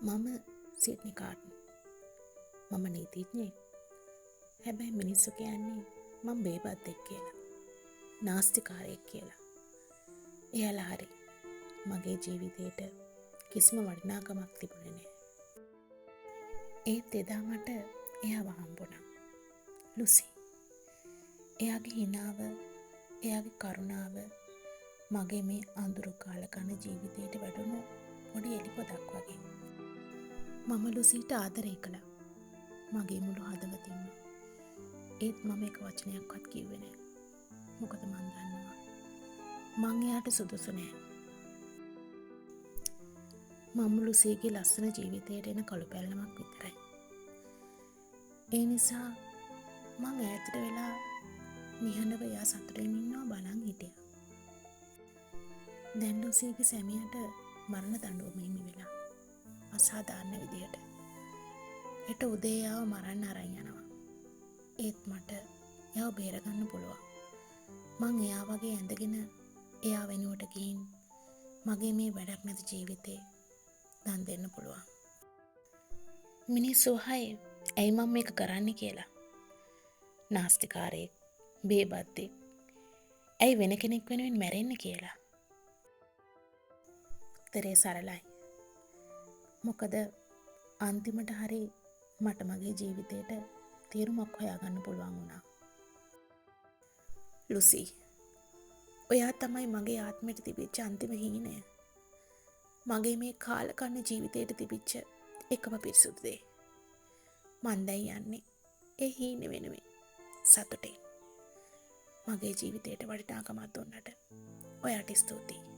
මම සිඩ්නි කාටන්. මම නීතිඥයෙක්. හැබැයි මිනිස්සු කියන්නේ මං බේබද්දෙක් කියලා. නාස්තිකාරයෙක් කියලා. එයාලා හරි. මගේ ජීවිතේට කිසිම වටිනාකමක් තිබුණේ නෑ. ඒත් එදා මට එයාව හම්බුණා. ලුසි. එයාගේ හිනාව, එයාගේ කරුණාව මගේ මේ අඳුරු කාලකන ජීවිතේට වැටුණු පොඩි එලිපොදක් වගේ. මම ලුසීට ආදරය කළා. මගේ මුළු හදවතින්ම. ඒත් මම එක වචනයක්වත් කිව්වේ නෑ. මොකද මං දන්නවා මං එයාට සුදුසු නෑ. මම ලුසීගේ ලස්සන ජීවිතයට එන කළු පැල්ලමක් විතරයි. ඒ නිසා මං ඈතට වෙලා නිහඬව එයා සතුටින් ඉන්නවා බලන් හිටියා. දැන් ලුසීගේ සැමියාට මරණ දඬුවම හිමි වෙලා. අසාධාරණ විදිහට. හෙට උදේ එයාව මරන්න අරන් යනවා. ඒත් මට එයාව බේරගන්න පුළුවන්. මං එයා වගේ ඇඳගෙන එයා වෙනුවට ගිහින් මගේ මේ වැඩක් නැති ජීවිතේ දන් දෙන්න පුළුවන්. මිනිස්සු අහයි ඇයි මං මේක කරන්නේ කියලා. නාස්තිකාරයෙක්, බේබද්දෙක්. ඇයි වෙන කෙනෙක් වෙනුවෙන් මැරෙන්නේ කියලා. උත්තරේ සරලයි. මොකද අන්තිමට හරි මට මගේ ජීවිතේට තේරුමක් හොයාගන්න පුළුවන් වුණා. ලුසි, ඔයා තමයි මගේ ආත්මයට තිබිච්ච අන්තිම හීනය. මගේ මේ කාලකන්න ජීවිතයට තිබිච්ච එකම පිරිසුදු දේ. මං දැන් යන්නේ ඒ හීන වෙනුවෙන් සතුටෙන්. මගේ ජීවිතයට වටිනාකමක් දුන්නට ඔයාට ස්තුතියි.